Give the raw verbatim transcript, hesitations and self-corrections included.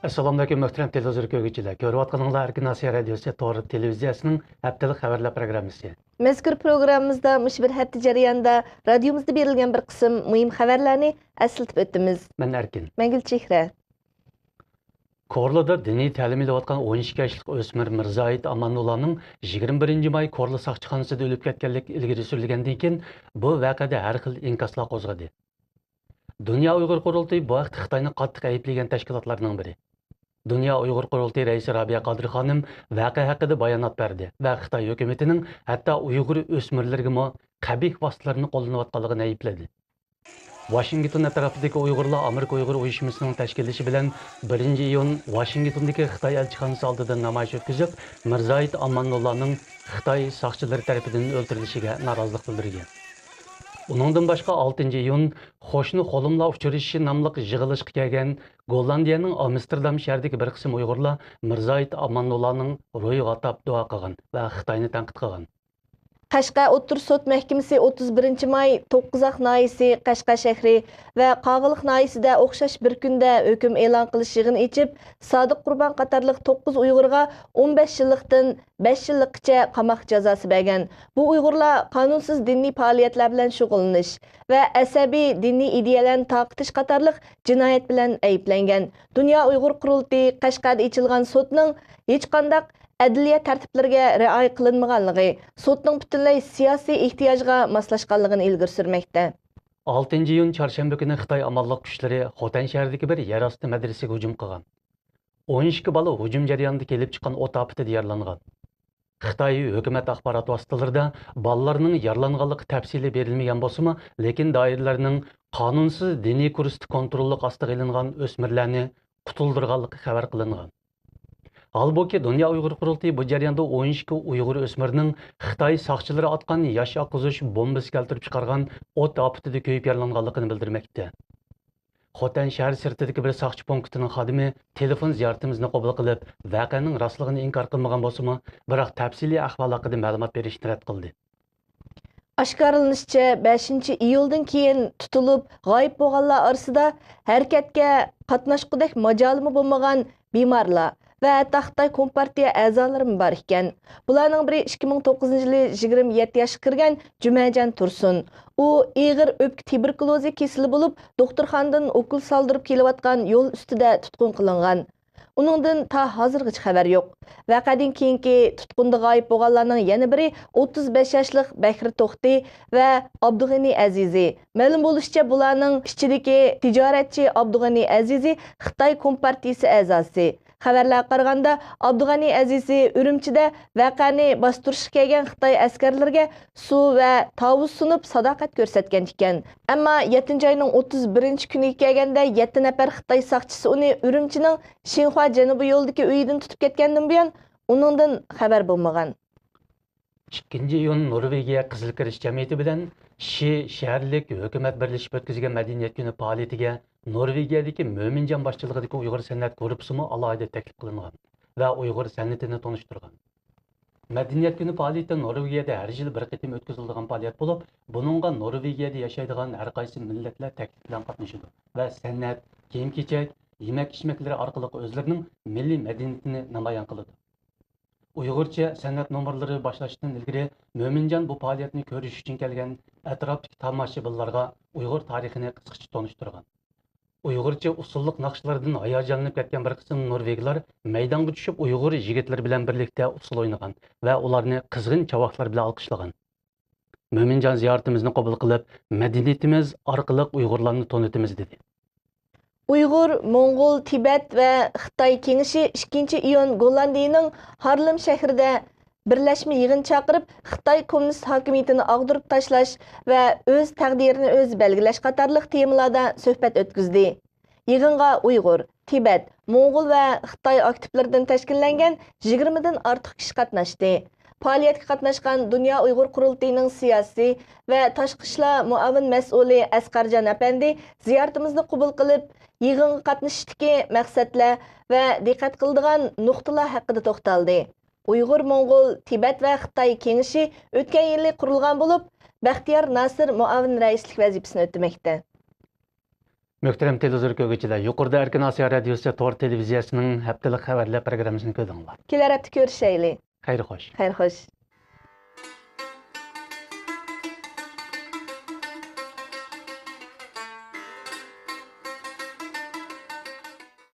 ئەسسالامۇئەلەيكۇم، مۆھتەرەم تېلېۋىزور كۆرگۈچىلەر. كۆرۈۋاتقىنىڭلار ئەركىن ئاسىيا رادىيوسى تور تېلېۋىزىيەسىنىڭ ھەپتىلىك خەۋەرلەر پروگراممىسى. مەزكۇر پروگراممىمىزدا مۇشۇ بىر ھەپتە جەريانىدا رادىيومىزدا بېرىلگەن بىر قىسىم مۇھىم خەۋەرلەرنى ئەسلىتىپ ئۆتىمىز. مەن ئەركىن. مەن گۈلچېھرە. كورلىدا دىنىي تەلىم ئېلىۋاتقان ئون ئىككى ياشلىق ئۆسمۈر مىرزاھىت ئامانۇللانىڭ يىگىرمە بىرىنچى ماي كورلا ساقچىخانىسىدا ئۆلۈپ كەتكەنلىكى ئىلگىرى سۈرۈلگەندىن كېيىن، بۇ ۋەقەدە ھەر خىل ئىنكاسلار قوزغىدى. دۇنيا ئۇيغۇر قۇرۇلتىيى بۇ ھەقتە خىتاينى قاتتىق ئەيىبلىگەن تەشكىلاتلارنىڭ بىرى. دۇنيا ئۇيغۇر قۇرۇلتىيى رەئىسى رابىيە قادىر خانىم ۋەقە ھەققىدە بايانات بەردى ۋە خىتاي ھۆكۈمىتىنىڭ ھەتتا ئۇيغۇر ئۆسمۈرلىرىگىمۇ قەبىھ ۋاسىتىلەرنى قوللىنىۋاتقانلىقىنى ئەيىبلىدى. ۋاشىنگتون ئەتراپىدىكى ئۇيغۇرلار ئامېرىكا ئۇيغۇر ئۇيۇشمىسىنىڭ تەشكىللىشى بىلەن بىرىنچى ئىيۇن ۋاشىنگتوندىكى خىتاي ئەلچىخانىسى ئالدىدا نامايىش ئۆتكۈزۈپ، مىرزاھىت ئامانۇللانىڭ خىتاي ساقچىلىرى تەرىپىدىن ئۆلتۈرۈلۈشىگە نارازىلىق بىلدۈرگەن. ئۇنىڭدىن باشقا، ئالتىنچى ئىيۇن قوشنا قولۇملار ئۇچرىشىشى ناملىق يىغىلىشقا كەلگەن گوللاندىيەنىڭ ئامستېردام شەھىرىدىكى بىر قىسىم ئۇيغۇرلار مىرزاھىت ئامانۇللانىڭ روھىغا ئاتاپ دۇئا قىلغان ۋە خىتاينى تەنقىد قىلغان. قەشقەر ئوتتۇرا سوت مەھكىمىسى ئوتتۇز بىرىنچى ماي توققۇزاق ناھىيەسى، قەشقەر شەھىرى ۋە قاغىلىق ناھىيەسىدە ئوخشاش بىر كۈندە ھۆكۈم ئېلان قىلىش يىغىنى ئېچىپ، سادىق قۇربان قاتارلىق توققۇز ئۇيغۇرغا ئون بەش يىللىقتىن بەش يىللىققىچە قاماق جازاسى بەرگەن. بۇ ئۇيغۇرلار قانۇنسىز دىنىي پائالىيەتلەر بىلەن شۇغۇللىنىش ۋە ئەسەبىي دىنىي ئىدىيەلەرنى تارقىتىش قاتارلىق جىنايەت بىلەن ئەيىبلەنگەن. دۇنيا ئۇيغۇر قۇرۇلتىيى قەشقەردە ئېچىلغان سوتنىڭ ھېچقانداق ئەدلىيە تەرتىپلىرىگە رىئايە قىلىنمىغانلىقى، سوتنىڭ پۈتۈنلەي سىياسىي ئېھتىياجغا ماسلاشقانلىقىنى ئىلگىرى سۈرمەكتە. ئالتىنچى ئىيۇن چارشەنبە كۈنى خىتاي ئامانلىق كۈچلىرى خوتەن شەھىرىدىكى بىر يەر ئاستى مەدرىسىگە ھۇجۇم قىلغان. ئون ئىككى بالا ھۇجۇم جەريانىدا كېلىپ چىققان ئوت ئاپىتىدە يارىلانغان. خىتاي ھۆكۈمەت ئاخبارات ۋاسىتىلىرىدا بالىلارنىڭ يارىلانغانلىقى تەپسىلىي بېرىلمىگەن بولسىمۇ، لېكىن دائىرىلەرنىڭ قانۇنسىز دىنىي كۇرستا كونتروللۇق ئاستىغا ئېلىنغان ئۆسمۈرلەرنى قۇتۇلدۇرغانلىقى خەۋەر قىلىنغان. ھالبۇكى، دۇنيا ئۇيغۇر قۇرۇلتىيى بۇ جەرياندا ئون ئىككى ئۇيغۇر ئۆسمۈرىنىڭ خىتاي ساقچىلىرى ئاتقان ياش ئاققۇزۇش بومبىسى كەلتۈرۈپ چىقارغان ئوت ئاپىتىدە كۆيۈپ يارىلانغانلىقىنى بىلدۈرمەكتە. خوتەن شەھەر سىرتىدىكى بىر ساقچى پونكىتىنىڭ خادىمى تېلېفون زىيارىتىمىزنى قوبۇل قىلىپ، ۋەقەنىڭ راستلىقىنى ئىنكار قىلمىغان بولسىمۇ، بىراق تەپسىلىي ئەھۋال ھەققىدە مەلۇمات بېرىشنى رەت قىلدى. ئاشكارىلىنىشىچە، بەشىنچى ئىيۇلدىن كېيىن تۇتۇلۇپ غايىب بولغانلار ئارىسىدا ھەرىكەتكە قاتناشقۇدەك ماجالىمۇ بولمىغان بىمارلار ۋە ھەتتا خىتاي كومپارتىيە ئەزالىرىمۇ بار ئىكەن. بۇلارنىڭ بىرى ئىككى مىڭ توققۇزىنچى يىلى يىگىرمە يەتتە ياشقا كىرگەن جۈمەجان تۇرسۇن. ئۇ ئېغىر ئۆپكە تۇبېركۇلوزى كېسىلى بولۇپ، دوختۇرخانىدىن ئوكۇل سالدۇرۇپ كېلىۋاتقان يول ئۈستىدە تۇتقۇن قىلىنغان. ئۇنىڭدىن تا ھازىرغىچە خەۋەر يوق. ۋەقەدىن كېيىنكى تۇتقۇندا غايىب بولغانلارنىڭ يەنە بىرى ئوتتۇز بەش ياشلىق بەكرى توختى ۋە ئابدۇغېنى ئەزىزى. مەلۇم بولۇشىچە، بۇلارنىڭ ئىچىدىكى تىجارەتچى ئابدۇغېنى ئەزىزى خىتاي كومپارتىيىسى ئەزاسى. خەۋەرلەرگە قارىغاندا، ئابدۇغېنى ئەزىزى ئۈرۈمچىدە ۋەقەنى باستۇرۇشقا كەلگەن خىتاي ئەسكەرلىرىگە سۇ ۋە تاۋۇز سۇنۇپ ساداقەت كۆرسەتكەن ئىكەن. ئەمما يەتتىنچى ئاينىڭ ئوتتۇز بىرىنچى كۈنىگە كەلگەندە، يەتتە نەپەر خىتاي ساقچىسى ئۇنى ئۈرۈمچىنىڭ شىنخۇا جەنۇبىي يولىدىكى ئۆيىدىن تۇتۇپ كەتكەندىن بۇيان، ئۇنىڭدىن خەۋەر بولمىغان. ئىككىنچى ئىيۇن نورۋېگىيە قىزىل كىرىش جەمئىيىتى بىلەن شى شەھەرلىك ھۆكۈمەت بىرلىشىپ ئۆتكۈزگەن مەدەنىيەت كۈنى پائالىيىتىگە نورۋېگىيەدىكى مۆمىنجان باشچىلىقىدىكى ئۇيغۇر سەنئەت گۇرۇپپىسىمۇ ئالاھىدە تەكلىپ قىلىنغان ۋە ئۇيغۇر سەنئىتىنى تونۇشتۇرغان. مەدەنىيەت كۈنى پائالىيىتى نورۋېگىيەدە ھەر يىلى بىر قېتىم ئۆتكۈزۈلىدىغان پائالىيەت بولۇپ، بۇنىڭغا نورۋېگىيەدە ياشايدىغان ھەر قايسى مىللەتلەر تەكلىپ بىلەن قاتنىشىدۇ ۋە سەنئەت، كىيىم-كېچەك، يېمەك-ئىچمەكلىرى ئارقىلىق ئۆزلىرىنىڭ مىللىي مەدەنىيىتىنى نامايان قىلىدۇ. ئۇيغۇرچە سەنئەت نومۇرلىرى باشلاشتىن ئىلگىرى، مۆمىنجان بۇ پائالىيەتنى كۆرۈش ئۈچۈن كەلگەن ئەتراپتىكى تاماشىبىنلارغا ئۇيغۇر تارىخىنى قىسقىچە تونۇشتۇرغان. ئۇيغۇرچە ئۇسسۇللۇق ناخشىلىرىدىن ھاياجانلىنىپ كەتكەن بىر قىسىم نورۋېگلار مەيدانغا چۈشۈپ، ئۇيغۇر يىگىتلىرى بىلەن بىرلىكتە ئۇسسۇل ئوينىغان ۋە ئۇلارنى قىزغىن چاۋاكلار بىلەن ئالقىشلىغان. مۆمىنجان زىيارىتىمىزنى قوبۇل قىلىپ، مەدەنىيىتىمىز ئارقىلىق ئۇيغۇرلارنى تونۇتىمىز، دېدى. ئۇيغۇر، موڭغۇل، تىبەت ۋە خىتاي كېڭىشى ئىككىنچى ئىيۇن گوللاندىيىنىڭ ھارلېم شەھىرىدە بىرلەشمە يىغىن چاقىرىپ، خىتاي كوممۇنىست ھاكىمىيىتىنى ئاغدۇرۇپ تاشلاش ۋە ئۆز تەقدىرىنى ئۆزى بەلگىلەش قاتارلىق تېمىلاردا سۆھبەت ئۆتكۈزدى. يىغىنغا ئۇيغۇر، تىبەت، موڭغۇل ۋە خىتاي ئاكتىپلىرىدىن تەشكىللەنگەن يىگىرمىدىن ئارتۇق كىشى قاتناشتى. پائالىيەتكە قاتناشقان دۇنيا ئۇيغۇر قۇرۇلتىيىنىڭ سىياسىي ۋە تاشقى ئىشلار مۇئاۋىن مەسئۇلى ئەسقەرجان ئەپەندى زىيارىتىمىزنى قوبۇل قىلىپ، يىغىنغا قاتنىشىشتىكى مەقسەتلەر ۋە دىققەت قىلىدىغان نۇقتىلار ھەققىدە توختالدى. ئۇيغۇر، موڭغۇل، تىبەت ۋە خىتاي كېڭىشى ئۆتكەن يىلى قۇرۇلغان بولۇپ، بەختىيار ناسىر مۇئاۋىن رەئىسلىك ۋەزىپىسىنى ئۆتىمەكتە. مۆھتەرەم تېلېۋىزور كۆرگۈچىلەر، يۇقىرىدا ئەركىن ئاسىيا رادىيوسى تور تېلېۋىزىيەسىنىڭ ھەپتىلىك خەۋەرلەر پروگراممىسىنى كۆردۈڭلار. كېلەر ھەپتە كۆرۈشەيلى. خەير خوش. خەير خوش.